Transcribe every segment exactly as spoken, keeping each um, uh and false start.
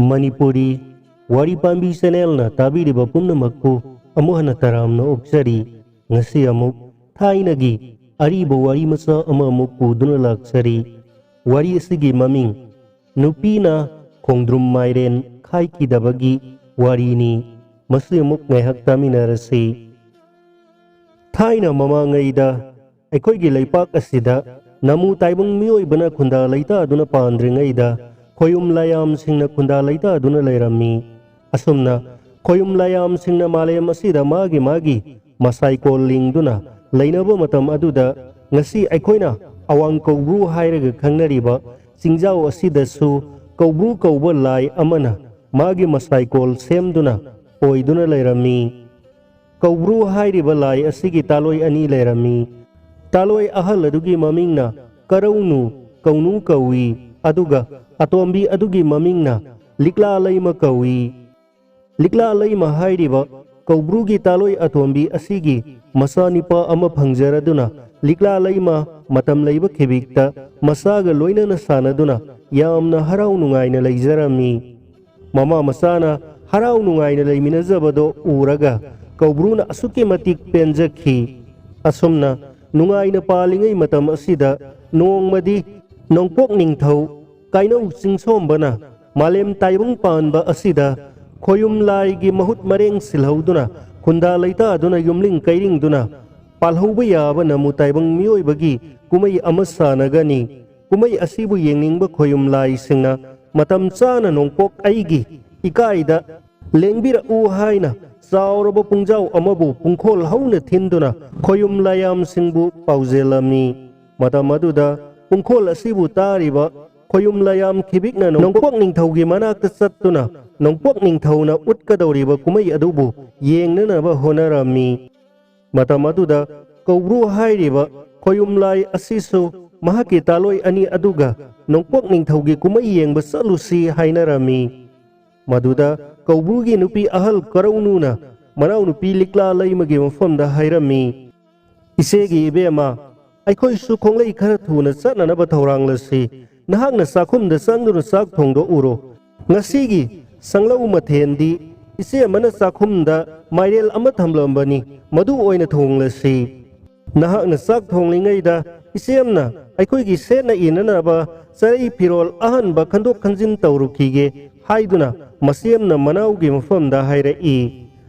ꯃꯅꯤꯄꯨꯔꯤ ꯋꯥꯔꯤ ꯄꯥꯝꯕꯤ ꯆꯦꯅꯦꯜꯅ ꯇꯥꯕꯤꯔꯤꯕ ꯄꯨꯝꯅꯃꯛꯄꯨ ꯑꯃꯨꯛ ꯍꯟꯅ ꯇꯔꯥꯝꯅ ꯑꯣꯛꯆꯔꯤ꯫ ꯉꯁꯤ ꯑꯃꯨꯛ ꯊꯥꯏꯅꯒꯤ ꯑꯔꯤꯕ ꯋꯥꯔꯤ ꯃꯆꯥ ꯑꯃꯃꯨꯛ ꯄꯨꯗꯨꯅ ꯂꯥꯛꯆꯔꯤ꯫ ꯋꯥꯔꯤ ꯑꯁꯤꯒꯤ ꯃꯃꯤꯡ ꯅꯨꯄꯤꯅ ꯈꯣꯡꯗ꯭ꯔꯨꯝ ꯃꯥꯏꯔꯦꯟ ꯈꯥꯏꯈꯤꯗꯕꯒꯤ ꯋꯥꯔꯤꯅꯤ꯫ ꯃꯁꯤ ꯑꯃꯨꯛ ꯉꯥꯏꯍꯥꯛ ꯇꯥꯃꯤꯟꯅꯔꯁꯤ꯫ ꯊꯥꯏꯅ ꯃꯃꯥꯡꯉꯩꯗ ꯑꯩꯈꯣꯏꯒꯤ ꯂꯩꯄꯥꯛ ꯑꯁꯤꯗ ꯅꯃꯨ ꯇꯥꯏꯕꯪ ꯃꯤꯑꯣꯏꯕꯅ ꯈꯨꯟꯗꯥ ꯂꯩꯇꯥꯗꯨꯅ ꯄꯥꯟꯗ꯭ꯔꯤꯉꯩꯗ ꯈꯣꯌꯨꯝ ꯂꯥꯏꯌꯥꯝꯁꯤꯡꯅ ꯈꯨꯟꯗꯥ ꯂꯩꯇꯥꯗꯨꯅ ꯂꯩꯔꯝꯃꯤ꯫ ꯑꯁꯨꯝꯅ ꯈꯣꯌꯨꯝ ꯂꯥꯏꯌꯥꯝꯁꯤꯡꯅ ꯃꯥꯂꯦꯝ ꯑꯁꯤꯗ ꯃꯥꯒꯤ ꯃꯥꯒꯤ ꯃꯁꯥꯏꯀꯣꯜ ꯂꯤꯡꯗꯨꯅ ꯂꯩꯅꯕ ꯃꯇꯝ ꯑꯗꯨꯗ ꯉꯁꯤ ꯑꯩꯈꯣꯏꯅ ꯑꯋꯥꯡ ꯀꯧꯕ꯭ꯔꯨ ꯍꯥꯏꯔꯒ ꯈꯪꯅꯔꯤꯕ ꯆꯤꯡꯖꯥꯎ ꯑꯁꯤꯗꯁꯨ ꯀꯧꯕ꯭ꯔꯨ ꯀꯧꯕ ꯂꯥꯏ ꯑꯃꯅ ꯃꯥꯒꯤ ꯃꯁꯥꯏꯀꯣꯜ ꯁꯦꯝꯗꯨꯅ ꯑꯣꯏꯗꯨꯅ ꯂꯩꯔꯝꯃꯤ꯫ ꯀꯧꯕ꯭ꯔꯨ ꯍꯥꯏꯔꯤꯕ ꯂꯥꯏ ꯑꯁꯤꯒꯤ ꯇꯥꯂꯣꯏ ꯑꯅꯤ ꯂꯩꯔꯝꯃꯤ꯫ ꯇꯥꯂꯣꯏ ꯑꯍꯜ ꯑꯗꯨꯒꯤ ꯃꯃꯤꯡꯅ ꯀꯔꯧꯅꯨ, ꯀꯧꯅꯨ ꯀꯧꯏ, ꯑꯗꯨꯒ ꯑꯇꯣꯝꯕꯤ ꯑꯗꯨꯒꯤ ꯃꯃꯤꯡꯅ ꯂꯤꯛꯂꯥ ꯂꯩꯃ ꯀꯧꯏ꯫ ꯂꯤꯛꯂꯥ ꯂꯩꯃ ꯍꯥꯏꯔꯤꯕ ꯀꯧꯕ꯭ꯔꯨꯒꯤ ꯇꯥꯂꯣꯏ ꯑꯇꯣꯝꯕꯤ ꯑꯁꯤꯒꯤ ꯃꯆꯥꯅꯤꯄꯥ ꯑꯃ ꯐꯪꯖꯔꯗꯨꯅ ꯂꯤꯛꯂꯥ ꯂꯩꯃ ꯃꯇꯝ ꯂꯩꯕ ꯈꯤꯕꯤꯛꯇ ꯃꯆꯥꯒ ꯂꯣꯏꯅꯅ ꯁꯥꯟꯅꯗꯨꯅ ꯌꯥꯝꯅ ꯍꯔꯥꯎ ꯅꯨꯡꯉꯥꯏꯅ ꯂꯩꯖꯔꯝꯃꯤ꯫ ꯃꯃꯥ ꯃꯆꯥꯅ ꯍꯔꯥꯎ ꯅꯨꯡꯉꯥꯏꯅ ꯂꯩꯃꯤꯟꯅꯖꯕꯗꯣ ꯎꯔꯒ ꯀꯧꯕ꯭ꯔꯨꯅ ꯑꯁꯨꯛꯀꯤ ꯃꯇꯤꯛ ꯄꯦꯟꯖꯈꯤ꯫ ꯑꯁꯨꯝꯅ ꯅꯨꯡꯉꯥꯏꯅ ꯄꯥꯜꯂꯤꯉꯩ ꯃꯇꯝ ꯑꯁꯤꯗ ꯅꯣꯡꯃꯗꯤ ꯅꯣꯡꯄꯣꯛ ꯅꯤꯡꯊꯧ ꯀꯥꯏꯅꯧ ꯆꯤꯡꯁꯣꯝꯕꯅ ꯃꯥꯂꯦꯝ ꯇꯥꯏꯕꯪ ꯄꯥꯟꯕ ꯑꯁꯤꯗ ꯈꯣꯌꯨꯝ ꯂꯥꯏꯒꯤ ꯃꯍꯨꯠ ꯃꯔꯦꯡ ꯁꯤꯜꯍꯧꯗꯨꯅ ꯈꯨꯟꯗꯥ ꯂꯩꯇꯥꯗꯨꯅ ꯌꯨꯝꯂꯤꯡ ꯀꯩꯔꯤꯡꯗꯨꯅ ꯄꯥꯜꯍꯧꯕ ꯌꯥꯕ ꯅꯃꯨ ꯇꯥꯏꯕꯪ ꯃꯤꯑꯣꯏꯕꯒꯤ ꯀꯨꯝꯍꯩ ꯑꯃ ꯁꯥꯟꯅꯒꯅꯤ꯫ ꯀꯨꯝꯍꯩ ꯑꯁꯤꯕꯨ ꯌꯦꯡꯅꯤꯡꯕ ꯈꯣꯌꯨꯝ ꯂꯥꯏꯁꯤꯡꯅ ꯃꯇꯝ ꯆꯥꯅ ꯅꯣꯡꯄꯣꯛ ꯑꯩꯒꯤ ꯏꯀꯥꯏꯗ ꯂꯦꯡꯕꯤꯔꯛꯎ ꯍꯥꯏꯅ ꯆꯥꯎꯔꯕ ꯄꯨꯡꯖꯥꯎ ꯑꯃꯕꯨ ꯄꯨꯡꯈꯣꯜ ꯍꯧꯅ ꯊꯤꯟꯗꯨꯅ ꯈꯣꯌꯨꯝ ꯂꯥꯏꯌꯥꯝꯁꯤꯡꯕꯨ ꯄꯥꯎꯖꯦꯜꯂꯝꯃꯤ꯫ ꯃꯇꯝ ꯑꯗꯨꯗ ꯄꯨꯡꯈꯣꯜ ꯑꯁꯤꯕꯨ ꯇꯥꯔꯤꯕ ꯈꯣꯌꯨꯝ ꯂꯥꯏꯌꯥꯝ ꯈꯤꯕꯤꯛꯅ ꯅꯣꯡꯄꯣꯛ ꯅꯤꯡꯊꯧꯒꯤ ꯃꯅꯥꯛꯇ ꯆꯠꯇꯨꯅ ꯅꯣꯡꯄꯣꯛ ꯅꯤꯡꯊꯧꯅ ꯎꯠꯀꯗꯧꯔꯤꯕ ꯀꯨꯝꯍꯩ ꯑꯗꯨꯕꯨ ꯌꯦꯡꯅꯅꯕ ꯍꯣꯠꯅꯔꯝꯃꯤ꯫ ꯃꯇꯝ ꯑꯗꯨꯗ ꯀꯧꯕ꯭ꯔꯨ ꯍꯥꯏꯔꯤꯕ ꯈꯣꯌꯨꯝ ꯂꯥꯏ ꯑꯁꯤꯁꯨ ꯃꯍꯥꯛꯀꯤ ꯇꯥꯂꯣꯏ ꯑꯅꯤ ꯑꯗꯨꯒ ꯅꯣꯡꯄꯣꯛ ꯅꯤꯡꯊꯧꯒꯤ ꯀꯨꯝꯍꯩ ꯌꯦꯡꯕ ꯆꯠꯂꯨꯁꯤ ꯍꯥꯏꯅꯔꯝꯃꯤ꯫ ꯃꯗꯨꯗ ꯀꯧꯕ꯭ꯔꯨꯒꯤ ꯅꯨꯄꯤ ꯑꯍꯜ ꯀꯔꯧꯅꯨꯅ ꯃꯅꯥꯎꯅꯨꯄꯤ ꯂꯤꯛꯂꯥ ꯂꯩꯃꯒꯤ ꯃꯐꯝꯗ ꯍꯥꯏꯔꯝꯃꯤ, "ꯏꯆꯦꯒꯤ ꯏꯕꯦꯝꯃ, ꯑꯩꯈꯣꯏꯁꯨ ꯈꯣꯡꯂꯩ ꯈꯔ ꯊꯨꯅ ꯆꯠꯅꯅꯕ ꯊꯧꯔꯥꯡꯂꯁꯤ꯫ ꯅꯍꯥꯛꯅ ꯆꯥꯛꯈꯨꯝꯗ ꯆꯪꯗꯨꯅ ꯆꯥꯛ ꯊꯣꯡꯗꯣꯛꯎꯔꯣ꯫ "ꯉꯁꯤꯒꯤ ꯁꯪꯂꯧ ꯃꯊꯦꯜꯗꯤ ꯏꯆꯦ ꯑꯃꯅ ꯆꯥꯛꯈꯨꯝꯗ ꯃꯥꯏꯔꯦꯜ ꯑꯃ ꯊꯝꯂꯝꯕꯅꯤ, ꯃꯗꯨ ꯑꯣꯏꯅ ꯊꯣꯡꯂꯁꯤ꯫ ꯅꯍꯥꯛꯅ ꯆꯥꯛ ꯊꯣꯡꯂꯤꯉꯩꯗ ꯏꯆꯦꯝꯅ ꯑꯩꯈꯣꯏꯒꯤ ꯁꯦꯠꯅ ꯏꯅꯅꯕ ꯆꯔꯩ ꯐꯤꯔꯣꯜ ꯑꯍꯟꯕ ꯈꯟꯗꯣꯛ ꯈꯟꯖꯤꯟ ꯇꯧꯔꯨꯈꯤꯒꯦ" ꯍꯥꯏꯗꯨꯅ ꯃꯆꯦꯝꯅ ꯃꯅꯥꯎꯒꯤ ꯃꯐꯝꯗ ꯍꯥꯏꯔꯛꯏ꯫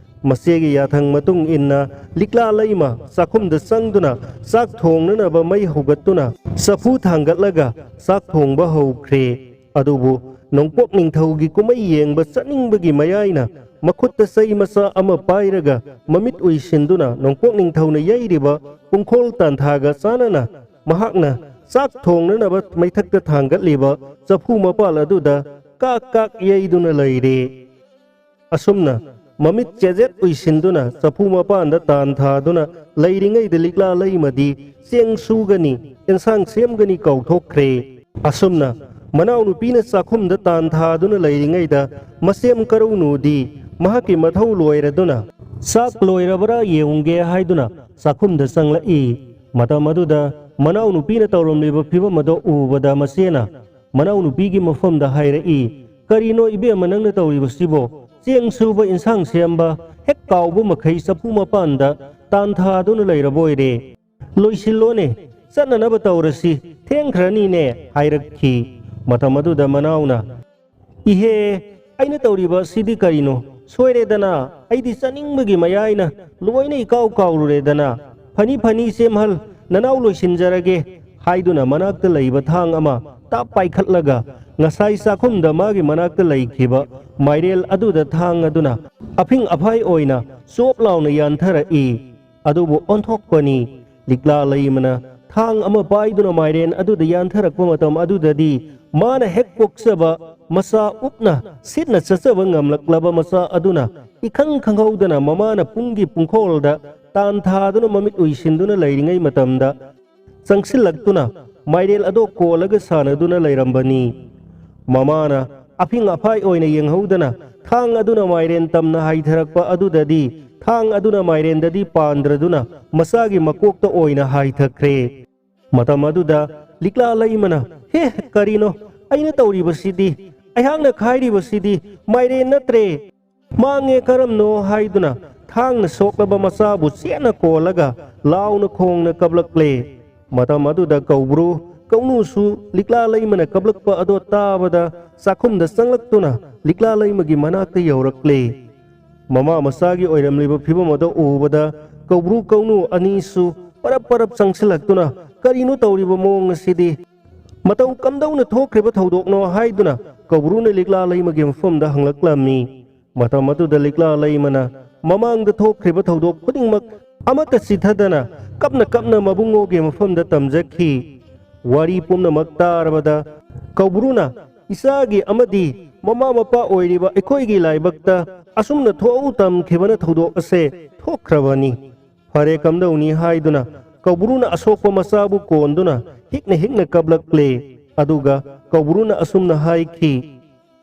ꯃꯆꯦꯒꯤ ꯌꯥꯊꯪ ꯃꯇꯨꯡ ꯏꯟꯅ ꯂꯤꯛꯂꯥ ꯂꯩꯃ ꯆꯥꯛꯈꯨꯝꯗ ꯆꯪꯗꯨꯅ ꯆꯥꯛ ꯊꯣꯡꯅꯅꯕ ꯃꯩ ꯍꯧꯒꯠꯇꯨꯅ ꯆꯐꯨ ꯊꯥꯡꯒꯠꯂꯒ ꯆꯥꯛ ꯊꯣꯡꯕ ꯍꯧꯈ꯭ꯔꯦ꯫ ꯑꯗꯨꯕꯨ ꯅꯣꯡꯄꯣꯛ ꯅꯤꯡꯊꯧꯒꯤ ꯀꯨꯝꯍꯩ ꯌꯦꯡꯕ ꯆꯠꯅꯤꯡꯕꯒꯤ ꯃꯌꯥꯏꯅ ꯃꯈꯨꯠꯇ ꯆꯩ ꯃꯆꯥ ꯑꯃ ꯄꯥꯏꯔꯒ ꯃꯃꯤꯠ ꯎꯏꯁꯤꯟꯗꯨꯅ ꯅꯣꯡꯄꯣꯛ ꯅꯤꯡꯊꯧꯅ ꯌꯩꯔꯤꯕ ꯄꯨꯡꯈꯣꯜ ꯇꯥꯟꯊꯥꯒ ꯆꯥꯟꯅꯅ ꯃꯍꯥꯛꯅ ꯆꯥꯛ ꯊꯣꯡꯅꯅꯕ ꯃꯩꯊꯛꯇ ꯊꯥꯡꯒꯠꯂꯤꯕ ꯆꯐꯨ ꯃꯄꯥꯜ ꯑꯗꯨꯗ ꯀꯥꯛ ꯀꯥꯛ ꯌꯩꯗꯨꯅ ꯂꯩꯔꯦ꯫ ꯑꯁꯨꯝꯅ ꯃꯃꯤꯠ ꯆꯦꯖꯦꯠ ꯎꯏꯁꯤꯟꯗꯨꯅ ꯆꯐꯨ ꯃꯄꯥꯟꯗ ꯇꯥꯟ ꯊꯥꯗꯨꯅ ꯂꯩꯔꯤꯉꯩꯗ ꯂꯤꯛꯂꯥ ꯂꯩꯃꯗꯤ ꯆꯦꯡ ꯁꯨꯒꯅꯤ, ꯑꯦꯟꯁꯥꯡ ꯁꯦꯝꯒꯅꯤ ꯀꯥꯎꯊꯣꯛꯈ꯭ꯔꯦ꯫ ꯑꯁꯨꯝꯅ ꯃꯅꯥꯎꯅꯨꯄꯤꯅ ꯆꯥꯛꯈꯨꯝꯗ ꯇꯥꯟ ꯊꯥꯗꯨꯅ ꯂꯩꯔꯤꯉꯩꯗ ꯃꯁꯦꯝ ꯀꯔꯧꯅꯨꯗꯤ ꯃꯍꯥꯛꯀꯤ ꯃꯊꯧ ꯂꯣꯏꯔꯗꯨꯅ ꯆꯥꯛ ꯂꯣꯏꯔꯕ꯭ꯔꯥ ꯌꯦꯡꯉꯨꯒꯦ ꯍꯥꯏꯗꯨꯅ ꯆꯥꯛꯈꯨꯝꯗ ꯆꯪꯂꯛꯏ꯫ ꯃꯇꯝ ꯑꯗꯨꯗ ꯃꯅꯥꯎꯅꯨꯄꯤꯅ ꯇꯧꯔꯝꯂꯤꯕ ꯐꯤꯕꯝ ꯑꯗꯨ ꯎꯕꯗ ꯃꯆꯦꯅ ꯃꯅꯥꯎꯅꯨꯄꯤꯒꯤ ꯃꯐꯝꯗ ꯍꯥꯏꯔꯛꯏ, "ꯀꯔꯤꯅꯣ ꯏꯕꯦꯝꯃ ꯅꯪꯅ ꯇꯧꯔꯤꯕꯁꯤꯕꯣ? ꯆꯦꯡ ꯁꯨꯕ, ꯏꯟꯁꯥꯡ ꯁꯦꯝꯕ, ꯍꯦꯛ ꯀꯥꯎꯕ ꯃꯈꯩ ꯆꯐꯨ ꯃꯄꯥꯟꯗ ꯇꯥꯟ ꯊꯥꯗꯨꯅ ꯂꯩꯔꯕꯣꯏꯔꯦ꯫ ꯂꯣꯏꯁꯤꯜꯂꯣꯅꯦ, ꯆꯠꯅꯅꯕ ꯇꯧꯔꯁꯤ, ꯊꯦꯡꯈ꯭ꯔꯅꯤꯅꯦ" ꯍꯥꯏꯔꯛꯈꯤ꯫ ꯃꯇꯝ ꯑꯗꯨꯗ ꯃꯅꯥꯎꯅ, "ꯏꯍꯦ, ꯑꯩꯅ ꯇꯧꯔꯤꯕ ꯑꯁꯤꯗꯤ ꯀꯔꯤꯅꯣ? ꯁꯣꯏꯔꯦꯗꯅ, ꯑꯩꯗꯤ ꯆꯥꯅꯤꯡꯕꯒꯤ ꯃꯌꯥꯏꯅ ꯂꯣꯏꯅ ꯏꯀꯥꯎ ꯀꯥꯎꯔꯨꯔꯦꯗꯅ꯫ ꯐꯅꯤ ꯐꯅꯤ ꯆꯦꯝꯍꯜ, ꯅꯅꯥꯎ ꯂꯣꯏꯁꯤꯟꯖꯔꯒꯦ" ꯍꯥꯏꯗꯨꯅ ꯃꯅꯥꯛꯇ ꯂꯩꯕ ꯊꯥꯡ ꯑꯃ ꯇꯥꯞ ꯄꯥꯏꯈꯠꯂꯒ ꯉꯁꯥꯏ ꯆꯥꯛꯈꯨꯝꯗ ꯃꯥꯒꯤ ꯃꯅꯥꯛꯇ ꯂꯩꯈꯤꯕ ꯃꯥꯏꯔꯦꯜ ꯑꯗꯨꯗ ꯊꯥꯡ ꯑꯗꯨꯅ ꯑꯐꯤꯡ ꯑꯐꯥꯏ ꯑꯣꯏꯅ ꯆꯣꯞ ꯂꯥꯎꯅ ꯌꯥꯟꯊꯔꯛꯏ꯫ ꯑꯗꯨꯕꯨ ꯑꯣꯟꯊꯣꯛꯄꯅꯤ, ꯂꯤꯛꯂꯥ ꯂꯩꯃꯅ ꯊꯥꯡ ꯑꯃ ꯄꯥꯏꯗꯨꯅ ꯃꯥꯏꯔꯦꯟ ꯑꯗꯨꯗ ꯌꯥꯟꯊꯔꯛꯄ ꯃꯇꯝ ꯑꯗꯨꯗꯗꯤ ꯃꯥꯅ ꯍꯦꯛ ꯄꯣꯛꯆꯕ ꯃꯆꯥ ꯎꯞꯅ ꯁꯤꯠꯅ ꯆꯠꯆꯕ ꯉꯝꯂꯛꯂꯕ ꯃꯆꯥ ꯑꯗꯨꯅ ꯏꯈꯪ ꯈꯪꯍꯧꯗꯅ ꯃꯃꯥꯅ ꯄꯨꯡꯒꯤ ꯄꯨꯡꯈꯣꯜꯗ ꯇꯥꯟ ꯊꯥꯗꯨꯅ ꯃꯃꯤꯠ ꯎꯏꯁꯤꯟꯗꯨꯅ ꯂꯩꯔꯤꯉꯩ ꯃꯇꯝꯗ ꯆꯪꯁꯤꯜꯂꯛꯇꯨꯅ ꯃꯥꯏꯔꯦꯜ ꯑꯗꯣ ꯀꯣꯜꯂꯒ ꯁꯥꯟꯅꯗꯨꯅ ꯂꯩꯔꯝꯕꯅꯤ꯫ ꯃꯃꯥꯅ ꯑꯐꯤꯡ ꯑꯐꯥꯏ ꯑꯣꯏꯅ ꯌꯦꯡꯍꯧꯗꯅ ꯊꯥꯡ ꯑꯗꯨꯅ ꯃꯥꯏꯔꯦꯟ ꯇꯝꯅ ꯍꯥꯏꯊꯔꯛꯄ ꯑꯗꯨꯗꯗꯤ ꯊꯥꯡ ꯑꯗꯨꯅ ꯃꯥꯏꯔꯦꯟꯗꯗꯤ ꯄꯥꯟꯗ꯭ꯔꯗꯨꯅ ꯃꯆꯥꯒꯤ ꯃꯀꯣꯛꯇ ꯑꯣꯏꯅ ꯍꯥꯏꯊꯈ꯭ꯔꯦ꯫ ꯃꯇꯝ ꯑꯗꯨꯗ ꯂꯤꯛꯂꯥ ꯂꯩꯃꯅ, "ꯍꯦ, ꯀꯔꯤꯅꯣ ꯑꯩꯅ ꯇꯧꯔꯤꯕꯁꯤꯗꯤ? "ꯑꯩꯍꯥꯛꯅ ꯈꯥꯏꯔꯤꯕꯁꯤꯗꯤ ꯃꯥꯏꯔꯦꯟ ꯅꯠꯇ꯭ꯔꯦ, ꯃꯥꯡꯉꯦ ꯀꯔꯝꯅꯣ?" ꯍꯥꯏꯗꯨꯅ ꯊꯥꯡꯅ ꯁꯣꯛꯂꯕ ꯃꯆꯥꯕꯨ ꯆꯦꯠꯅ ꯀꯣꯜꯂꯒ ꯂꯥꯎꯅ ꯈꯣꯡꯅ ꯀꯞꯂꯛꯂꯦ꯫ ꯃꯇꯝ ꯑꯗꯨꯗ ꯀꯧꯕ꯭ꯔꯨ ꯀꯧꯅꯨꯁꯨ ꯂꯤꯛꯂꯥ ꯂꯩꯃꯅ ꯀꯞꯂꯛꯄ ꯑꯗꯣ ꯇꯥꯕꯗ ꯆꯥꯛꯈꯨꯝꯗ ꯆꯪꯂꯛꯇꯨꯅ ꯂꯤꯛꯂꯥ ꯂꯩꯃꯒꯤ ꯃꯅꯥꯛꯇ ꯌꯧꯔꯛꯂꯦ꯫ ꯃꯃꯥ ꯃꯆꯥꯒꯤ ꯑꯣꯏꯔꯝꯂꯤꯕ ꯐꯤꯕꯝ ꯑꯗꯨ ꯎꯕꯗ ꯀꯧꯕ꯭ꯔꯨ ꯀꯧꯅꯨ ꯑꯅꯤꯁꯨ ꯄꯔꯞ ꯄꯔꯞ ꯆꯪꯁꯤꯜꯂꯛꯇꯨꯅ, "ꯀꯔꯤꯅꯣ ꯇꯧꯔꯤꯕ ꯃꯑꯣꯡ ꯑꯁꯤꯗꯤ? ꯃꯇꯧ ꯀꯝꯗꯧꯅ ꯊꯣꯛꯈ꯭ꯔꯤꯕ ꯊꯧꯗꯣꯛꯅꯣ?" ꯍꯥꯏꯗꯨꯅ ꯀꯧꯕ꯭ꯔꯨꯅ ꯂꯤꯛꯂꯥ ꯂꯩꯃꯒꯤ ꯃꯐꯝꯗ ꯍꯪꯂꯛꯂꯝꯃꯤ꯫ ꯃꯇꯝ ꯑꯗꯨꯗ ꯂꯤꯛꯂꯥ ꯂꯩꯃꯅ ꯃꯃꯥꯡꯗ ꯊꯣꯛꯈ꯭ꯔꯤꯕ ꯊꯧꯗꯣꯛ ꯈꯨꯗꯤꯡꯃꯛ ꯑꯃꯠꯇ ꯆꯤꯊꯗꯅ ꯀꯞꯅ ꯀꯞꯅ ꯃꯕꯨꯡꯉꯣꯒꯤ ꯃꯐꯝꯗ ꯇꯝꯖꯈꯤ꯫ ꯋꯥꯔꯤ ꯄꯨꯝꯅꯃꯛ ꯇꯥꯔꯕꯗ ꯀꯧꯕ꯭ꯔꯨꯅ, "ꯏꯆꯥꯒꯤ ꯑꯃꯗꯤ ꯃꯃꯥ ꯃꯄꯥ ꯑꯣꯏꯔꯤꯕ ꯑꯩꯈꯣꯏꯒꯤ ꯂꯥꯏꯕꯛꯇ ꯑꯁꯨꯝꯅ ꯊꯣꯛꯎ ꯇꯝꯈꯤꯕꯅ ꯊꯧꯗꯣꯛ ꯑꯁꯦ ꯊꯣꯛꯈ꯭ꯔꯕꯅꯤ꯫ ꯐꯔꯦ, ꯀꯝꯗꯧꯅꯤ?" ꯍꯥꯏꯗꯨꯅ ꯀꯧꯕ꯭ꯔꯨꯅ ꯑꯁꯣꯛꯄ ꯃꯆꯥꯕꯨ ꯀꯣꯟꯗꯨꯅ ꯍꯤꯛꯅ ꯍꯤꯛꯅ ꯀꯞꯂꯛꯂꯦ꯫ ꯑꯗꯨꯒ ꯀꯧꯕ꯭ꯔꯨꯅ ꯑꯁꯨꯝꯅ ꯍꯥꯏꯈꯤ,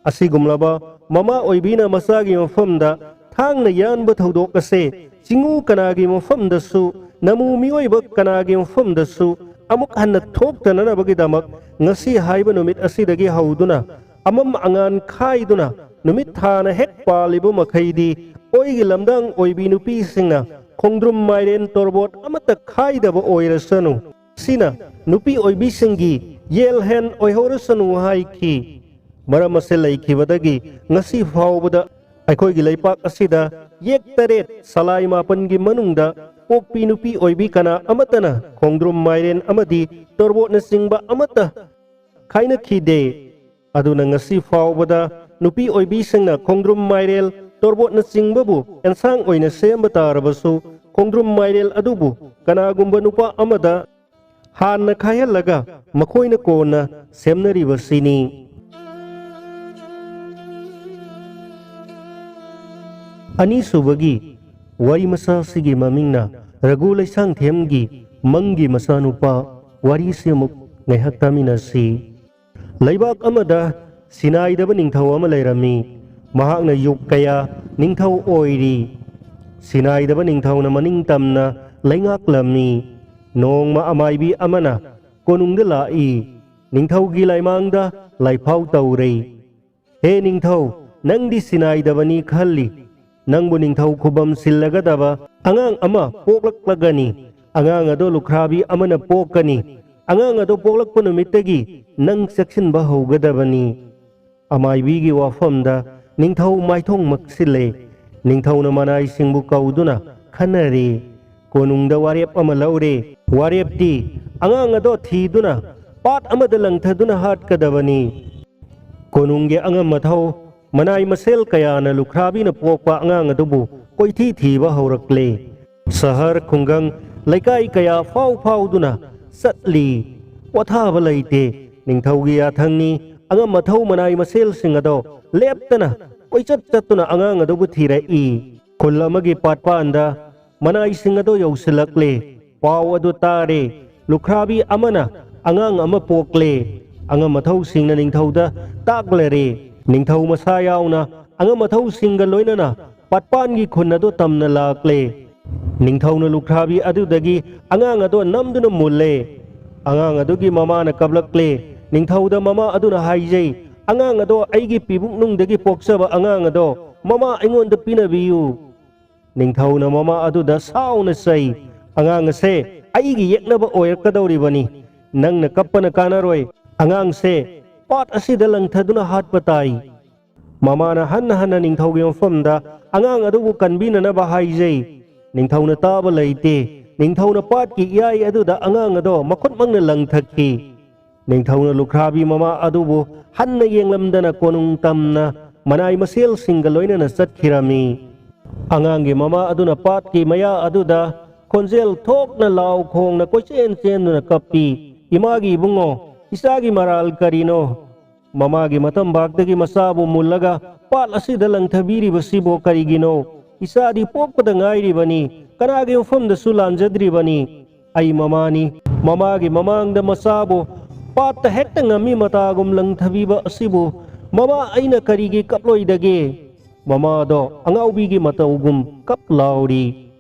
"ꯑꯁꯤꯒꯨꯝꯂꯕ ꯃꯃꯥ ꯑꯣꯏꯕꯤꯅ ꯃꯆꯥꯒꯤ ꯃꯐꯝꯗ ꯊꯥꯡꯅ ꯌꯥꯟꯕ ꯊꯧꯗꯣꯛ ꯑꯁꯦ ꯆꯤꯡꯉꯨ ꯀꯅꯥꯒꯤ ꯃꯐꯝꯗꯁꯨ, ꯅꯃꯨ ꯃꯤꯑꯣꯏꯕ ꯀꯅꯥꯒꯤ ꯃꯐꯝꯗꯁꯨ ꯑꯃꯨꯛ ꯍꯟꯅ ꯊꯣꯛꯇꯅꯅꯕꯒꯤꯗꯃꯛ ꯉꯁꯤ ꯍꯥꯏꯕ ꯅꯨꯃꯤꯠ ꯑꯁꯤꯗꯒꯤ ꯍꯧꯗꯨꯅ ꯑꯃꯝ ꯑꯉꯥꯟ ꯈꯥꯏꯗꯨꯅ ꯅꯨꯃꯤꯠ ꯊꯥꯅ ꯍꯦꯛ ꯄꯥꯜꯂꯤꯕ ꯃꯈꯩꯗꯤ ꯑꯣꯏꯒꯤ ꯂꯝꯗꯥꯡ ꯑꯣꯏꯕꯤ ꯅꯨꯄꯤꯁꯤꯡꯅ ꯈꯣꯡꯗ꯭ꯔꯨꯝ ꯃꯥꯏꯔꯦꯟ ꯇꯣꯔꯕꯣꯠ ꯑꯃꯠꯇ ꯈꯥꯏꯗꯕ ꯑꯣꯏꯔꯁꯅꯨ꯫ ꯁꯤꯅ ꯅꯨꯄꯤ ꯑꯣꯏꯕꯤꯁꯤꯡꯒꯤ ꯌꯦꯜꯍꯦꯟ ꯑꯣꯏꯍꯧꯔꯁꯅꯨ" ꯍꯥꯏꯈꯤ꯫ ꯃꯔꯝ ꯑꯁꯤ ꯂꯩꯈꯤꯕꯗꯒꯤ ꯉꯁꯤ ꯐꯥꯎꯕꯗ ꯑꯩꯈꯣꯏꯒꯤ ꯂꯩꯄꯥꯛ ꯑꯁꯤꯗ ꯌꯦꯛ ꯇꯔꯦꯠ ꯁꯂꯥꯏ ꯃꯥꯄꯟꯒꯤ ꯃꯅꯨꯡꯗ ꯄꯣꯛꯄꯤ ꯅꯨꯄꯤ ꯑꯣꯏꯕꯤ ꯀꯅꯥ ꯑꯃꯠꯇꯅ ꯈꯣꯡꯗ꯭ꯔꯨꯝ ꯃꯥꯏꯔꯦꯟ ꯑꯃꯗꯤ ꯇꯣꯔꯕꯣꯠꯅꯆꯤꯡꯕ ꯑꯃꯠꯇ ꯈꯥꯏꯅꯈꯤꯗꯦ꯫ ꯑꯗꯨꯅ ꯉꯁꯤ ꯐꯥꯎꯕꯗ ꯅꯨꯄꯤ ꯑꯣꯏꯕꯤꯁꯤꯡꯅ ꯈꯣꯡꯗ꯭ꯔꯨꯝ ꯃꯥꯏꯔꯦꯜ ꯇꯣꯔꯕꯣꯠꯅꯆꯤꯡꯕꯕꯨ ꯑꯦꯟꯁꯥꯡ ꯑꯣꯏꯅ ꯁꯦꯝꯕ ꯇꯥꯔꯕꯁꯨ, ꯈꯣꯡꯗ꯭ꯔꯨꯝ ꯃꯥꯏꯔꯦꯜ ꯑꯗꯨꯕꯨ ꯀꯅꯥꯒꯨꯝꯕ ꯅꯨꯄꯥ ꯑꯃꯗ ꯍꯥꯟꯅ ꯈꯥꯏꯍꯜꯂꯒ ꯃꯈꯣꯏꯅ ꯀꯣꯟꯅ ꯁꯦꯝꯅꯔꯤꯕꯁꯤꯅꯤ꯫ ꯑꯅꯤꯁꯨꯕꯒꯤ ꯋꯥꯔꯤ ꯃꯆꯥꯁꯤꯒꯤ ꯃꯃꯤꯡꯅ ꯔꯘꯨ ꯂꯩꯁꯥꯡꯊꯦꯝꯒꯤ ꯃꯪꯒꯤ ꯃꯆꯥꯅꯨꯄꯥ꯫ ꯋꯥꯔꯤꯁꯤ ꯑꯃꯨꯛ ꯉꯥꯏꯍꯥꯛ ꯇꯥꯃꯤꯟꯅꯁꯤ꯫ ꯂꯩꯕꯥꯛ ꯑꯃꯗ ꯁꯤꯅꯥꯏꯗꯕ ꯅꯤꯡꯊꯧ ꯑꯃ ꯂꯩꯔꯝꯃꯤ꯫ ꯃꯍꯥꯛꯅ ꯌꯨꯒ ꯀꯌꯥ ꯅꯤꯡꯊꯧ ꯑꯣꯏꯔꯤ꯫ ꯁꯤꯅꯥꯏꯗꯕ ꯅꯤꯡꯊꯧꯅ ꯃꯅꯤꯡ ꯇꯝꯅ ꯂꯩꯉꯥꯛꯂꯝꯃꯤ꯫ ꯅꯣꯡꯃ ꯑꯃꯥꯏꯕꯤ ꯑꯃꯅ ꯀꯣꯅꯨꯡꯗ ꯂꯥꯛꯏ꯫ ꯅꯤꯡꯊꯧꯒꯤ ꯂꯥꯏꯃꯥꯡꯗ ꯂꯥꯏꯐꯥꯎ ꯇꯧꯔꯦ꯫ "ꯍꯦ ꯅꯤꯡꯊꯧ, ꯅꯪꯗꯤ ꯁꯤꯟꯅꯥꯏꯗꯕꯅꯤ ꯈꯜꯂꯤ꯫ ꯅꯪꯕꯨ ꯅꯤꯡꯊꯧ ꯈꯨꯕꯝ ꯁꯤꯜꯂꯒꯗꯕ ꯑꯉꯥꯡ ꯑꯃ ꯄꯣꯛꯂꯛꯂꯒꯅꯤ꯫ ꯑꯉꯥꯡ ꯑꯗꯣ ꯂꯨꯈ꯭ꯔꯥꯕꯤ ꯑꯃꯅ ꯄꯣꯛꯀꯅꯤ꯫ ꯑꯉꯥꯡ ꯑꯗꯣ ꯄꯣꯛꯂꯛꯄ ꯅꯨꯃꯤꯠꯇꯒꯤ ꯅꯪ ꯆꯦꯛꯁꯤꯟꯕ ꯍꯧꯒꯗꯕꯅꯤ"꯫ ꯑꯃꯥꯏꯕꯤꯒꯤ ꯋꯥꯐꯝꯗ ꯅꯤꯡꯊꯧ ꯃꯥꯏꯊꯣꯡ ꯃꯛꯁꯤꯜꯂꯦ꯫ ꯅꯤꯡꯊꯧꯅ ꯃꯅꯥꯏꯁꯤꯡꯕꯨ ꯀꯧꯗꯨꯅ ꯈꯟꯅꯔꯦ꯫ ꯀꯣꯅꯨꯡꯗ ꯋꯥꯔꯦꯞ ꯑꯃ ꯂꯧꯔꯦ꯫ ꯋꯥꯔꯦꯞꯇꯤ ꯑꯉꯥꯡ ꯑꯗꯣ ꯊꯤꯗꯨꯅ ꯄꯥꯠ ꯑꯃꯗ ꯂꯪꯊꯗꯨꯅ ꯍꯥꯠꯀꯗꯕꯅꯤ꯫ ꯀꯣꯅꯨꯡꯒꯤ ꯑꯉꯝ ꯑꯊꯧ ꯃꯅꯥꯏ ꯃꯁꯦꯜ ꯀꯌꯥꯅ ꯂꯨꯈ꯭ꯔꯥꯕꯤꯅ ꯄꯣꯛꯄ ꯑꯉꯥꯡ ꯑꯗꯨꯕꯨ ꯀꯣꯏꯊꯤ ꯊꯤꯕ ꯍꯧꯔꯛꯂꯦ꯫ ꯁꯍꯔ, ꯈꯨꯡꯒꯪ, ꯂꯩꯀꯥꯏ ꯀꯌꯥ ꯐꯥꯎ ꯐꯥꯎꯗꯨꯅ ꯆꯠꯂꯤ꯫ ꯄꯣꯊꯥꯕ ꯂꯩꯇꯦ꯫ ꯅꯤꯡꯊꯧꯒꯤ ꯌꯥꯊꯪꯅꯤ꯫ ꯑꯉꯝ ꯑꯊꯧ ꯃꯅꯥꯏ ꯃꯁꯦꯜꯁꯤꯡ ꯑꯗꯣ ꯂꯦꯞꯇꯅ ꯀꯣꯏꯆꯠ ꯆꯠꯇꯨꯅ ꯑꯉꯥꯡ ꯑꯗꯨꯕꯨ ꯊꯤꯔꯛꯏ꯫ ꯈꯨꯜ ꯑꯃꯒꯤ ꯄꯥꯠꯄꯥꯟꯗ ꯃꯅꯥꯏꯁꯤꯡ ꯑꯗꯨ ꯌꯧꯁꯤꯜꯂꯛꯂꯦ꯫ ꯄꯥꯎ ꯑꯗꯨ ꯇꯥꯔꯦ꯫ ꯂꯨꯈ꯭ꯔꯥꯕꯤ ꯑꯃꯅ ꯑꯉꯥꯡ ꯑꯃ ꯄꯣꯛꯂꯦ꯫ ꯑꯉꯝ ꯑꯊꯧꯁꯤꯡꯅ ꯅꯤꯡꯊꯧꯗ ꯇꯥꯛꯂꯔꯦ꯫ ꯅꯤꯡꯊꯧ ꯃꯁꯥ ꯌꯥꯎꯅ ꯑꯉꯝ ꯑꯊꯧꯁꯤꯡꯒ ꯂꯣꯏꯅꯅ ꯄꯥꯠꯄꯥꯟꯒꯤ ꯈꯨꯟ ꯑꯗꯨ ꯇꯝꯅ ꯂꯥꯛꯂꯦ꯫ ꯅꯤꯡꯊꯧꯅ ꯂꯨꯈ꯭ꯔꯥꯕꯤ ꯑꯗꯨꯗꯒꯤ ꯑꯉꯥꯡ ꯑꯗꯣ ꯅꯝꯗꯨꯅ ꯃꯨꯜꯂꯦ꯫ ꯑꯉꯥꯡ ꯑꯗꯨꯒꯤ ꯃꯃꯥꯅ ꯀꯞꯂꯛꯂꯦ꯫ ꯅꯤꯡꯊꯧꯗ ꯃꯃꯥ ꯑꯗꯨꯅ ꯍꯥꯏꯖꯩ, "ꯑꯉꯥꯡ ꯑꯗꯣ ꯑꯩꯒꯤ ꯄꯤꯕꯨꯛꯅꯨꯡꯗꯒꯤ ꯄꯣꯛꯆꯕ ꯑꯉꯥꯡ ꯑꯗꯣ ꯃꯃꯥ ꯑꯩꯉꯣꯟꯗ ꯄꯤꯅꯕꯤꯌꯨ"꯫ ꯅꯤꯡꯊꯧꯅ ꯃꯃꯥ ꯑꯗꯨꯗ ꯁꯥꯎꯅ ꯆꯩ, "ꯑꯉꯥꯡ ꯑꯁꯦ ꯑꯩꯒꯤ ꯌꯦꯛꯅꯕ ꯑꯣꯏꯔꯛꯀꯗꯧꯔꯤꯕꯅꯤ꯫ ꯅꯪꯅ ꯀꯞꯄꯅ ꯀꯥꯟꯅꯔꯣꯏ꯫ ꯑꯉꯥꯡꯁꯦ ꯄꯥꯠ ꯑꯁꯤꯗ ꯂꯪꯊꯗꯨꯅ ꯍꯥꯠꯄ ꯇꯥꯏ"꯫ ꯃꯃꯥꯅ ꯍꯟꯅ ꯍꯟꯅ ꯅꯤꯡꯊꯧꯒꯤ ꯃꯐꯝꯗ ꯑꯉꯥꯡ ꯑꯗꯨꯕꯨ ꯀꯟꯕꯤꯅꯅꯕ ꯍꯥꯏꯖꯩ꯫ ꯅꯤꯡꯊꯧꯅ ꯇꯥꯕ ꯂꯩꯇꯦ꯫ ꯅꯤꯡꯊꯧꯅ ꯄꯥꯠꯀꯤ ꯏꯌꯥꯏ ꯑꯗꯨꯗ ꯑꯉꯥꯡ ꯑꯗꯣ ꯃꯈꯨꯠꯃꯛꯅ ꯂꯪꯊꯈꯤ꯫ ꯅꯤꯡꯊꯧꯅ ꯂꯨꯈ꯭ꯔꯥꯕꯤ ꯃꯃꯥ ꯑꯗꯨꯕꯨ ꯍꯟꯅ ꯌꯦꯡꯂꯝꯗꯅ ꯀꯣꯅꯨꯡ ꯇꯝꯅ ꯃꯅꯥꯏ ꯃꯁꯦꯜꯁꯤꯡꯒ ꯂꯣꯏꯅꯅ ꯆꯠꯈꯤꯔꯝꯃꯤ꯫ ꯑꯉꯥꯡꯒꯤ ꯃꯃꯥ ꯑꯗꯨꯅ ꯄꯥꯠꯀꯤ ꯃꯌꯥ ꯑꯗꯨꯗ ꯈꯣꯟꯖꯦꯜ ꯊꯣꯛꯅ ꯂꯥꯎ ꯈꯣꯡꯅ ꯀꯣꯏꯆꯦꯟ ꯆꯦꯟꯗꯨꯅ ꯀꯞꯄꯤ, "ꯏꯃꯥꯒꯤ ꯏꯕꯨꯡꯉꯣ, ꯏꯆꯥꯒꯤ ꯃꯔꯥꯜ ꯀꯔꯤꯅꯣ? ꯃꯃꯥꯒꯤ ꯃꯇꯝꯕꯥꯛꯇꯒꯤ ꯃꯆꯥꯕꯨ ꯃꯨꯜꯂꯒ ꯄꯥꯠ ꯑꯁꯤꯗ ꯂꯪꯊꯕꯤꯔꯤꯕꯁꯤꯕꯨ ꯀꯔꯤꯒꯤꯅꯣ? ꯏꯆꯥꯗꯤ ꯄꯣꯛꯄꯗ ꯉꯥꯏꯔꯤꯕꯅꯤ, ꯀꯅꯥꯒꯤ ꯃꯐꯝꯗꯁꯨ ꯂꯥꯟꯖꯗ꯭ꯔꯤꯕꯅꯤ꯫ ꯑꯩ ꯃꯃꯥꯅꯤ, ꯃꯃꯥꯒꯤ ꯃꯃꯥꯡꯗ ꯃꯆꯥꯕꯨ ꯄꯥꯠꯇ ꯍꯦꯛꯇ ꯉꯝꯃꯤ ꯃꯇꯥꯒꯨꯝ ꯂꯪꯊꯕꯤꯕ ꯑꯁꯤꯕꯨ ꯃꯃꯥ ꯑꯩꯅ ꯀꯔꯤꯒꯤ ꯀꯞꯂꯣꯏꯗꯒꯦ?" ꯃꯃꯥꯗꯣ ꯑꯉꯥꯎꯕꯤꯒꯤ ꯃꯇꯧꯒꯨꯝ ꯀꯞ ꯂꯥꯎꯔꯤ꯫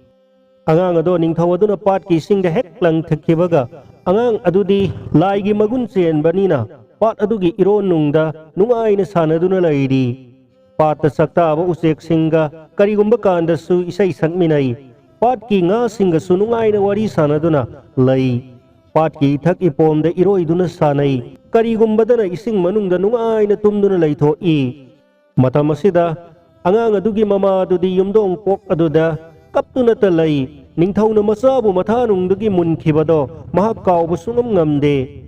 ꯑꯉꯥꯡ ꯑꯗꯣ ꯅꯤꯡꯊꯧ ꯑꯗꯨꯅ ꯄꯥꯠꯀꯤ ꯏꯁꯤꯡꯗ ꯍꯦꯛ ꯂꯪꯊꯈꯤꯕꯒ, ꯑꯉꯥꯡ ꯑꯗꯨꯗꯤ ꯂꯥꯏꯒꯤ ꯃꯒꯨꯟ ꯆꯦꯟꯕꯅꯤꯅ ꯄꯥꯠ ꯑꯗꯨꯒꯤ ꯏꯔꯣꯟꯅꯨꯡꯗ ꯅꯨꯡꯉꯥꯏꯅ ꯁꯥꯟꯅꯗꯨꯅ ꯂꯩꯔꯤ꯫ ꯄꯥꯠꯇ ꯁꯛꯇꯥꯕ ꯎꯆꯦꯛꯁꯤꯡꯒ ꯀꯔꯤꯒꯨꯝꯕ ꯀꯥꯟꯗꯁꯨ ꯏꯁꯩ ꯁꯛꯃꯤꯟꯅꯩ꯫ ꯄꯥꯠꯀꯤ ꯉꯥꯁꯤꯡꯒꯁꯨ ꯅꯨꯡꯉꯥꯏꯅ ꯋꯥꯔꯤ ꯁꯥꯟꯅꯗꯨꯅ ꯂꯩ꯫ ꯄꯥꯠꯀꯤ ꯏꯊꯛ ꯏꯄꯣꯝꯗ ꯏꯔꯣꯏꯗꯨꯅ ꯁꯥꯟꯅꯩ꯫ ꯀꯔꯤꯒꯨꯝꯕꯗꯅ ꯏꯁꯤꯡ ꯃꯅꯨꯡꯗ ꯅꯨꯡꯉꯥꯏꯅ ꯇꯨꯝꯗꯨꯅ ꯂꯩꯊꯣꯛꯏ꯫ ꯃꯇꯝ ꯑꯁꯤꯗ ꯑꯉꯥꯡ ꯑꯗꯨꯒꯤ ꯃꯃꯥ ꯑꯗꯨꯗꯤ ꯌꯨꯝꯗꯣꯡ ꯄꯣꯛ ꯑꯗꯨꯗ ꯀꯞꯇꯨꯅꯇ ꯂꯩ꯫ ꯅꯤꯡꯊꯧꯅ ꯃꯆꯥꯕꯨ ꯃꯊꯥꯅꯨꯡꯗꯒꯤ ꯃꯨꯟꯈꯤꯕꯗꯣ ꯃꯍꯥꯛ ꯀꯥꯎꯕ ꯁꯨꯡꯉꯝ ꯉꯝꯗꯦ꯫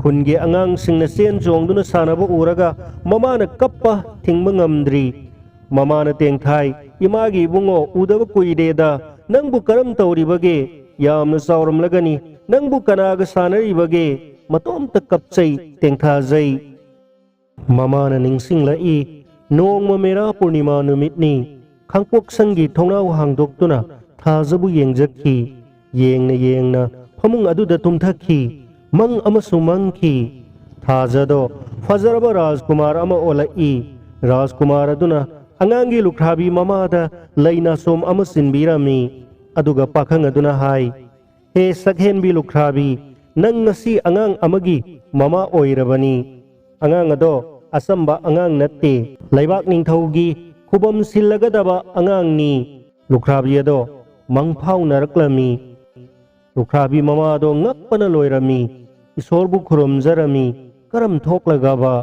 ꯈꯨꯟꯒꯤ ꯑꯉꯥꯡꯁꯤꯡꯅ ꯆꯦꯟ ꯆꯣꯡꯗꯨꯅ ꯁꯥꯟꯅꯕ ꯎꯔꯒ ꯃꯃꯥꯅ ꯀꯞꯄ ꯊꯤꯡꯕ ꯉꯝꯗ꯭ꯔꯤ꯫ ꯃꯃꯥꯅ ꯇꯦꯡꯊꯥꯏ, "ꯏꯃꯥꯒꯤ ꯏꯕꯨꯡꯉꯣ, ꯎꯗꯕ ꯀꯨꯏꯔꯦꯗ, ꯅꯪꯕꯨ ꯀꯔꯝ ꯇꯧꯔꯤꯕꯒꯦ? ꯌꯥꯝꯅ ꯆꯥꯎꯔꯝꯂꯒꯅꯤ, ꯅꯪꯕꯨ ꯀꯅꯥꯒ ꯁꯥꯟꯅꯔꯤꯕꯒꯦ? ꯃꯇꯣꯝꯇ ꯀꯞꯆꯩ, ꯇꯦꯡꯊꯥꯖꯩ"꯫ ꯃꯃꯥꯅ ꯅꯤꯡꯁꯤꯡꯂꯛꯏ, ꯅꯣꯡꯃ ꯃꯦꯔꯥ ꯄꯨꯔꯅꯤꯃꯥ ꯅꯨꯃꯤꯠꯅꯤ꯫ ꯈꯥꯡꯄꯣꯛꯁꯪꯒꯤ ꯊꯣꯡꯅꯥꯎ ꯍꯥꯡꯗꯣꯛꯇꯨꯅ ꯊꯥꯖꯕꯨ ꯌꯦꯡꯖꯈꯤ꯫ ꯌꯦꯡꯅ ꯌꯦꯡꯅ ꯐꯃꯨꯡ ꯑꯗꯨꯗ ꯇꯨꯝꯊꯈꯤ꯫ ꯃꯪ ꯑꯃꯁꯨ ꯃꯪꯈꯤ꯫ ꯊꯥꯖꯗꯣ ꯐꯖꯔꯕ ꯔꯥꯖꯀꯨꯃꯥꯔ ꯑꯃ ꯑꯣꯜꯂꯛꯏ꯫ ꯔꯥꯖꯀꯨꯃꯥꯔ ꯑꯗꯨꯅ ꯑꯉꯥꯡꯒꯤ ꯂꯨꯈ꯭ꯔꯥꯕꯤ ꯃꯃꯥꯗ ꯂꯩ ꯅꯥꯁꯣꯝ ꯑꯃ ꯆꯤꯟꯕꯤꯔꯝꯃꯤ꯫ ꯑꯗꯨꯒ ꯄꯥꯈꯪ ꯑꯗꯨꯅ ꯍꯥꯏ, "ꯍꯦ ꯁꯛꯍꯦꯟꯕꯤ ꯂꯨꯈ꯭ꯔꯥꯕꯤ, ꯅꯪ ꯉꯁꯤ ꯑꯉꯥꯡ ꯑꯃꯒꯤ ꯃꯃꯥ ꯑꯣꯏꯔꯕꯅꯤ꯫ ꯑꯉꯥꯡ ꯑꯗꯣ ꯑꯆꯝꯕ ꯑꯉꯥꯡ ꯅꯠꯇꯦ꯫ ꯂꯩꯕꯥꯛ ꯅꯤꯡꯊꯧꯒꯤ ꯈꯨꯕꯝ ꯁꯤꯜꯂꯒꯗꯕ ꯑꯉꯥꯡꯅꯤ"꯫ ꯂꯨꯈ꯭ꯔꯥꯕꯤ ꯑꯗꯣ ꯃꯪꯐꯥꯎꯅꯔꯛꯂꯝꯃꯤ꯫ ꯂꯨꯈ꯭ꯔꯥꯕꯤ ꯃꯃꯥꯗꯣ ꯉꯛꯄꯅ ꯂꯣꯏꯔꯝꯃꯤ꯫ ꯏꯁꯣꯔꯕꯨ ꯈꯨꯔꯨꯝꯖꯔꯝꯃꯤ꯫ ꯀꯔꯝ ꯊꯣꯛꯂꯒꯕ?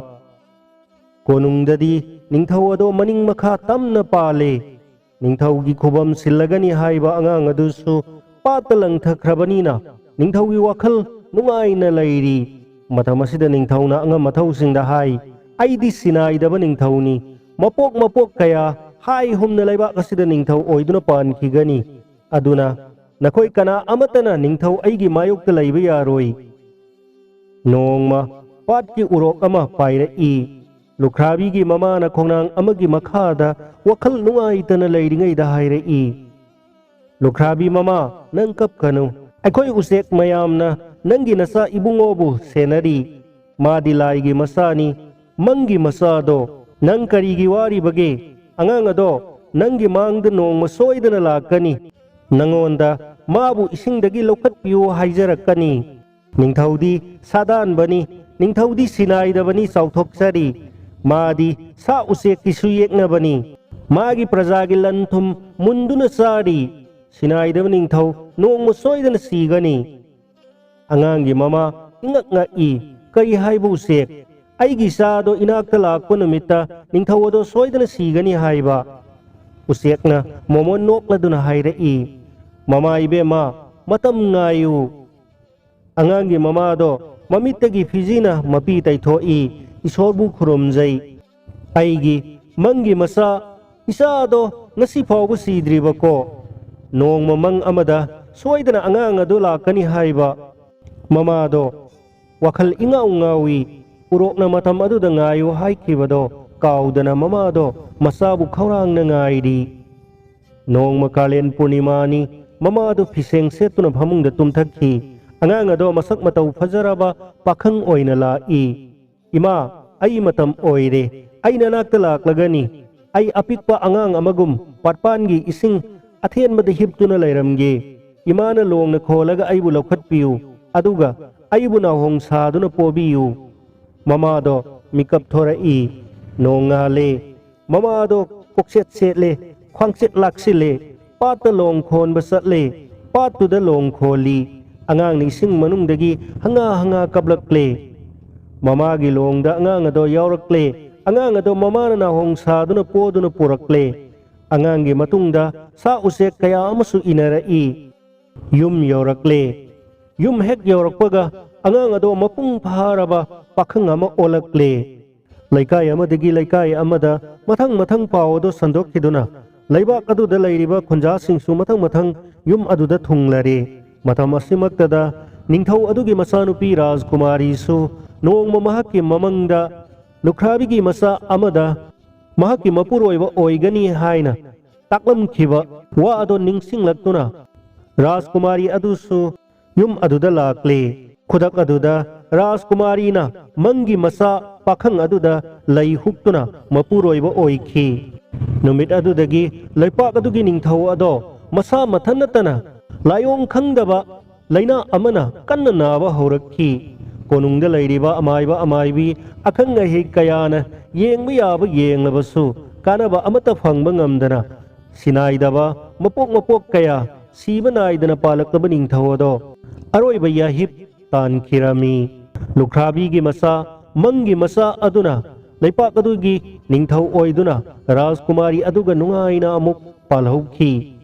ꯀꯣꯅꯨꯡꯗꯗꯤ ꯅꯤꯡꯊꯧ ꯑꯗꯣ ꯃꯅꯤꯡ ꯃꯈꯥ ꯇꯝꯅ ꯄꯥꯜꯂꯦ꯫ ꯅꯤꯡꯊꯧꯒꯤ ꯈꯨꯕꯝ ꯁꯤꯜꯂꯒꯅꯤ ꯍꯥꯏꯕ ꯑꯉꯥꯡ ꯑꯗꯨꯁꯨ ꯄꯥꯠꯇ ꯂꯪꯊꯈ꯭ꯔꯕꯅꯤꯅ ꯅꯤꯡꯊꯧꯒꯤ ꯋꯥꯈꯜ ꯅꯨꯡꯉꯥꯏꯅ ꯂꯩꯔꯤ꯫ ꯃꯇꯝ ꯑꯁꯤꯗ ꯅꯤꯡꯊꯧꯅ ꯑꯉꯝ ꯑꯊꯧꯁꯤꯡꯗ ꯍꯥꯏ, "ꯑꯩꯗꯤ ꯁꯤꯅꯥꯏꯗꯕ ꯅꯤꯡꯊꯧꯅꯤ꯫ ꯃꯄꯣꯛ ꯃꯄꯣꯛ ꯀꯌꯥ ꯍꯥꯏ ꯍꯨꯝꯅ ꯂꯩꯕꯥꯛ ꯑꯁꯤꯗ ꯅꯤꯡꯊꯧ ꯑꯣꯏꯗꯨꯅ ꯄꯥꯟꯈꯤꯒꯅꯤ꯫ ꯑꯗꯨꯅ ꯅꯈꯣꯏ ꯀꯅꯥ ꯑꯃꯠꯇꯅ ꯅꯤꯡꯊꯧ ꯑꯩꯒꯤ ꯃꯥꯌꯣꯛꯇ ꯂꯩꯕ ꯌꯥꯔꯣꯏ"꯫ ꯅꯣꯡꯃ ꯄꯥꯠꯀꯤ ꯎꯔꯣꯛ ꯑꯃ ꯄꯥꯏꯔꯛꯏ꯫ ꯂꯨꯈ꯭ꯔꯥꯕꯤꯒꯤ ꯃꯃꯥꯅ ꯈꯣꯡꯅꯥꯡ ꯑꯃꯒꯤ ꯃꯈꯥꯗ ꯋꯥꯈꯜ ꯅꯨꯡꯉꯥꯏꯇꯅ ꯂꯩꯔꯤꯉꯩꯗ ꯍꯥꯏꯔꯛꯏ, "ꯂꯨꯈ꯭ꯔꯥꯕꯤ ꯃꯃꯥ, ꯅꯪ ꯀꯞꯀꯅꯨ꯫ ꯑꯩꯈꯣꯏ ꯎꯆꯦꯛ ꯃꯌꯥꯝꯅ ꯅꯪꯒꯤ ꯅꯆꯥ ꯏꯕꯨꯡꯉꯣꯕꯨ ꯁꯦꯟꯅꯔꯤ꯫ ꯃꯥꯗꯤ ꯂꯥꯏꯒꯤ ꯃꯆꯥꯅꯤ, ꯃꯪꯒꯤ ꯃꯆꯥꯗꯣ꯫ ꯅꯪ ꯀꯔꯤꯒꯤ ꯋꯥꯔꯤꯕꯒꯦ? ꯑꯉꯥꯡ ꯑꯗꯣ ꯅꯪꯒꯤ ꯃꯥꯡꯗ ꯅꯣꯡꯃ ꯁꯣꯏꯗꯅ ꯂꯥꯛꯀꯅꯤ꯫ ꯅꯉꯣꯟꯗ ꯃꯥꯕꯨ ꯏꯁꯤꯡꯗꯒꯤ ꯂꯧꯈꯠꯄꯤꯌꯨ ꯍꯥꯏꯖꯔꯛꯀꯅꯤ"꯫ ꯅꯤꯡꯊꯧꯗꯤ ꯁꯥꯗꯥꯟꯕꯅꯤ꯫ ꯅꯤꯡꯊꯧꯗꯤ ꯁꯤꯅꯥꯏꯗꯕꯅꯤ ꯆꯥꯎꯊꯣꯛꯆꯔꯤ꯫ ꯃꯥꯗꯤ ꯁꯥ ꯎꯆꯦꯛꯀꯤꯁꯨ ꯌꯦꯛꯅꯕꯅꯤ꯫ ꯃꯥꯒꯤ ꯄ꯭ꯔꯖꯥꯒꯤ ꯂꯟ ꯊꯨꯝ ꯃꯨꯟꯗꯨꯅ ꯆꯥꯔꯤ꯫ ꯁꯤꯅꯥꯏꯗꯕ ꯅꯤꯡꯊꯧ ꯅꯣꯡꯃ ꯁꯣꯏꯗꯅ ꯁꯤꯒꯅꯤ꯫ ꯑꯉꯥꯡꯒꯤ ꯃꯃꯥ ꯏꯉꯛ ꯉꯛꯏ꯫ "ꯀꯔꯤ ꯍꯥꯏꯕ ꯎꯆꯦꯛ? ꯑꯩꯒꯤ ꯏꯆꯥꯗꯣ ꯏꯅꯥꯛꯇ ꯂꯥꯛꯄ ꯅꯨꯃꯤꯠꯇ ꯅꯤꯡꯊꯧ ꯑꯗꯣ ꯁꯣꯏꯗꯅ ꯁꯤꯒꯅꯤ ꯍꯥꯏꯕ?" ꯎꯆꯦꯛꯅ ꯃꯣꯃꯣꯟ ꯅꯣꯛꯂꯗꯨꯅ ꯍꯥꯏꯔꯛꯏ, "ꯃꯃꯥ ꯏꯕꯦꯝꯃ, ꯃꯇꯝ ꯉꯥꯏꯌꯨ꯫" ꯑꯉꯥꯡꯒꯤ ꯃꯃꯥꯗꯣ ꯃꯃꯤꯠꯇꯒꯤ ꯐꯤꯖꯤꯅ ꯃꯄꯤ ꯇꯩꯊꯣꯛꯏ, ꯏꯁꯣꯔꯕꯨ ꯈꯨꯔꯨꯝꯖꯩ꯫ "ꯑꯩꯒꯤ ꯃꯪꯒꯤ ꯃꯆꯥ, ꯏꯆꯥꯗꯣ ꯉꯁꯤ ꯐꯥꯎꯕ ꯁꯤꯗ꯭ꯔꯤꯕꯀꯣ? ꯅꯣꯡꯃ ꯃꯪ ꯑꯃꯗ ꯁꯣꯏꯗꯅ ꯑꯉꯥꯡ ꯑꯗꯨ ꯂꯥꯛꯀꯅꯤ ꯍꯥꯏꯕ꯫" ꯃꯃꯥꯗꯣ ꯋꯥꯈꯜ ꯏꯉꯥꯎ ꯉꯥꯎꯏ꯫ ꯎꯔꯣꯛꯅ ꯃꯇꯝ ꯑꯗꯨꯗ ꯉꯥꯏꯌꯨ ꯍꯥꯏꯈꯤꯕꯗꯣ ꯀꯥꯎꯗꯅ ꯃꯃꯥꯗꯣ ꯃꯆꯥꯕꯨ ꯈꯧꯔꯥꯡꯅ ꯉꯥꯏꯔꯤ꯫ ꯅꯣꯡꯃ ꯀꯥꯂꯦꯟ ꯄꯨꯔꯅꯤꯃꯥꯅꯤ꯫ ꯃꯃꯥꯗꯨ ꯐꯤꯁꯦꯡ ꯁꯦꯠꯇꯨꯅ ꯐꯃꯨꯡꯗ ꯇꯨꯝꯊꯈꯤ꯫ ꯑꯉꯥꯡ ꯑꯗꯣ ꯃꯁꯛ ꯃꯇꯧ ꯐꯖꯔꯕ ꯄꯥꯈꯪ ꯑꯣꯏꯅ ꯂꯥꯛꯏ꯫ "ꯏꯃꯥ, ꯑꯩ ꯃꯇꯝ ꯑꯣꯏꯔꯦ꯫ ꯑꯩ ꯅꯅꯥꯛꯇ ꯂꯥꯛꯂꯒꯅꯤ꯫ ꯑꯩ ꯑꯄꯤꯛꯄ ꯑꯉꯥꯡ ꯑꯃꯒꯨꯝ ꯄꯥꯠꯄꯥꯟꯒꯤ ꯏꯁꯤꯡ ꯑꯊꯦꯟꯕꯗ ꯍꯤꯞꯇꯨꯅ ꯂꯩꯔꯝꯒꯦ꯫ ꯏꯃꯥꯅ ꯂꯣꯡꯅ ꯈꯣꯜꯂꯒ ꯑꯩꯕꯨ ꯂꯧꯈꯠꯄꯤꯌꯨ꯫ ꯑꯗꯨꯒ ꯑꯩꯕꯨ ꯅꯥꯍꯣꯡ ꯁꯥꯗꯨꯅ ꯄꯣꯕꯤꯌꯨ꯫" ꯃꯃꯥꯗꯣ ꯃꯤꯀꯞ ꯊꯣꯔꯛꯏ꯫ ꯅꯣꯡꯉꯥꯜꯂꯦ꯫ ꯃꯃꯥꯗꯣ ꯀꯣꯛꯆꯦꯠ ꯆꯦꯠꯂꯦ, ꯈ꯭ꯋꯥꯡꯆꯦꯠ ꯂꯥꯛꯁꯤꯜꯂꯦ, ꯄꯥꯠꯇ ꯂꯣꯡ ꯈꯣꯟꯕ ꯆꯠꯂꯦ, ꯄꯥꯠꯇꯨꯗ ꯂꯣꯡ ꯈꯣꯜꯂꯤ꯫ ꯑꯉꯥꯡꯅ ꯏꯁꯤꯡ ꯃꯅꯨꯡꯗꯒꯤ ꯍꯪꯉꯥ ꯍꯪꯉꯥ ꯀꯞꯂꯛꯂꯦ꯫ ꯃꯃꯥꯒꯤ ꯂꯣꯡꯗ ꯑꯉꯥꯡ ꯑꯗꯣ ꯌꯥꯎꯔꯛꯂꯦ꯫ ꯑꯉꯥꯡ ꯑꯗꯣ ꯃꯃꯥꯅ ꯅꯥꯍꯣꯡ ꯁꯥꯗꯨꯅ ꯄꯣꯗꯨꯅ ꯄꯨꯔꯛꯂꯦ꯫ ꯑꯉꯥꯡꯒꯤ ꯃꯇꯨꯡꯗ ꯁꯥ ꯎꯆꯦꯛ ꯀꯌꯥ ꯑꯃꯁꯨ ꯏꯟꯅꯔꯛꯏ꯫ ꯌꯨꯝ ꯌꯧꯔꯛꯂꯦ꯫ ꯌꯨꯝ ꯍꯦꯛ ꯌꯧꯔꯛꯄꯒ ꯑꯉꯥꯡ ꯑꯗꯣ ꯃꯄꯨꯡ ꯐꯥꯔꯕ ꯄꯥꯈꯪ ꯑꯃ ꯑꯣꯜꯂꯛꯂꯦ꯫ ꯂꯩꯀꯥꯏ ꯑꯃꯗꯒꯤ ꯂꯩꯀꯥꯏ ꯑꯃꯗ ꯃꯊꯪ ꯃꯊꯪ ꯄꯥꯎ ꯑꯗꯨ ꯁꯟꯗꯣꯛꯈꯤꯗꯨꯅ ꯂꯩꯕꯥꯛ ꯑꯗꯨꯗ ꯂꯩꯔꯤꯕ ꯈꯨꯟꯖꯥꯁꯤꯡꯁꯨ ꯃꯊꯪ ꯃꯊꯪ ꯌꯨꯝ ꯑꯗꯨꯗ ꯊꯨꯡꯂꯔꯦ꯫ ꯃꯇꯝ ꯑꯁꯤꯃꯛꯇꯗ ꯅꯤꯡꯊꯧ ꯑꯗꯨꯒꯤ ꯃꯆꯥꯅꯨꯄꯤ ꯔꯥꯖꯀꯨꯃꯥꯔꯤꯁꯨ ꯅꯣꯡꯃ ꯃꯍꯥꯛꯀꯤ ꯃꯃꯪꯗ ꯂꯨꯈ꯭ꯔꯥꯕꯤꯒꯤ ꯃꯆꯥ ꯑꯃꯗ ꯃꯍꯥꯛꯀꯤ ꯃꯄꯨꯔꯣꯏꯕ ꯑꯣꯏꯒꯅꯤ ꯍꯥꯏꯅ ꯇꯥꯛꯂꯝꯈꯤꯕ ꯋꯥ ꯑꯗꯣ ꯅꯤꯡꯁꯤꯡꯂꯛꯇꯨꯅ ꯔꯥꯖꯀꯨꯃꯥꯔꯤ ꯑꯗꯨꯁꯨ ꯌꯨꯝ ꯑꯗꯨꯗ ꯂꯥꯛꯂꯦ꯫ ꯈꯨꯗꯛ ꯑꯗꯨꯗ ꯔꯥꯖꯀꯨꯃꯥꯔꯤꯅ ꯃꯪꯒꯤ ꯃꯆꯥ ꯄꯥꯈꯪ ꯑꯗꯨꯗ ꯂꯩ ꯍꯨꯛꯇꯨꯅ ꯃꯄꯨꯔꯣꯏꯕ ꯑꯣꯏꯈꯤ꯫ ꯅꯨꯃꯤꯠ ꯑꯗꯨꯗꯒꯤ ꯂꯩꯄꯥꯛ ꯑꯗꯨꯒꯤ ꯅꯤꯡꯊꯧ ꯑꯗꯣ ꯃꯁꯥ ꯃꯊꯟ ꯅꯠꯇꯅ ꯂꯥꯏꯑꯣꯡ ꯈꯪꯗꯕ ꯂꯥꯏꯅꯥ ꯑꯃꯅ ꯀꯟꯅ ꯅꯥꯕ ꯍꯧꯔꯛꯈꯤ꯫ ꯀꯣꯅꯨꯡꯗ ꯂꯩꯔꯤꯕ ꯑꯃꯥꯏꯕ ꯑꯃꯥꯏꯕꯤ ꯑꯈꯪ ꯑꯍꯩ ꯀꯌꯥꯅ ꯌꯦꯡꯕ ꯌꯥꯕ ꯌꯦꯡꯂꯕꯁꯨ ꯀꯥꯟꯅꯕ ꯑꯃꯠꯇ ꯐꯪꯕ ꯉꯝꯗꯅ ꯁꯤꯅꯥꯏꯗꯕ ꯃꯄꯣꯛ ꯃꯄꯣꯛ ꯀꯌꯥ ꯁꯤꯕ ꯅꯥꯏꯗꯅ ꯄꯥꯜꯂꯛꯂꯕ ꯅꯤꯡꯊꯧ ꯑꯗꯣ ꯑꯔꯣꯏꯕ ꯌꯥꯍꯤꯞ ꯇꯥꯟꯈꯤꯔꯝꯃꯤ꯫ ꯂꯨꯈ꯭ꯔꯥꯕꯤꯒꯤ ꯃꯆꯥ, ꯃꯪꯒꯤ ꯃꯆꯥ ꯑꯗꯨꯅ ꯂꯩꯄꯥꯛ ꯑꯗꯨꯒꯤ ꯅꯤꯡꯊꯧ ꯑꯣꯏꯗꯨꯅ ꯔꯥꯖꯀꯨꯃꯥꯔꯤ ꯑꯗꯨꯒ ꯅꯨꯡꯉꯥꯏꯅ ꯑꯃꯨꯛ ꯄꯥꯜꯍꯧꯈꯤ꯫